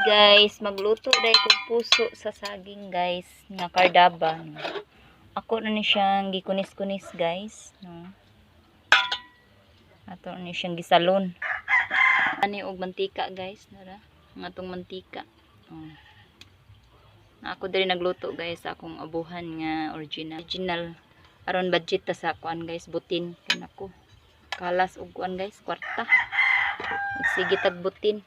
Guys, magluto dai kog puso sa saging, guys, nga kardaba, no. Ako na ni siyang gikunis-kunis, guys, no. Ato na ni siyang gisalon. Ani og mantika, guys, nara. Ang atong mantika. Oh. Na ako diri nagluto, guys, sa akong abuhan nga original. Original aron budget ta sa kuan, guys, butin kanako. Kalas og kuan, guys, kwarta. Sige tag butin.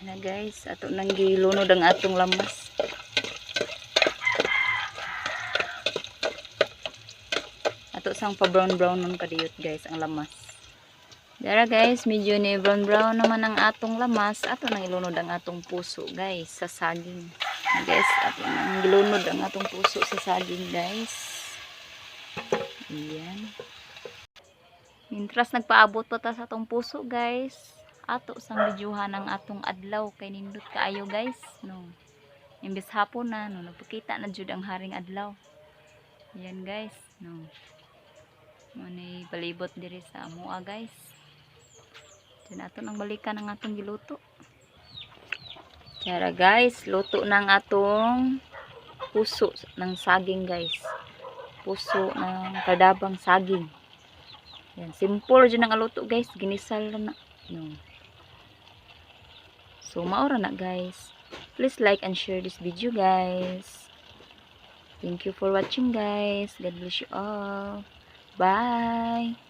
Na guys, ato nang gilunod ang atong lamas. Ato sang pa brown brown nun kadiyot, guys, ang lamas. Dara guys, medyo ni brown brown naman ang atong lamas. Ato nang ilunod ang atong puso, guys, sa saging. Na guys, ato nang gilunod ang atong puso sa saging, guys. Ayan. Mintras nagpaabot pa ta sa atong puso, guys, ato sang bidyuhan ang atong adlaw kay nindot kaayo, guys, no. Imbes hapon na, no, nagpakita na jud ang haring adlaw. Ayan guys, no. Mo ni palibot diri sa amoa, guys. Diyan ato nang balikan ang atong giluto. Tara guys, luto na ang atong puso ng saging, guys. Puso ng kardabang saging. Yan, simple jud ang luto, guys, ginisal na, no. So maora na, guys. Please like and share this video, guys. Thank you for watching, guys. God bless you all. Bye.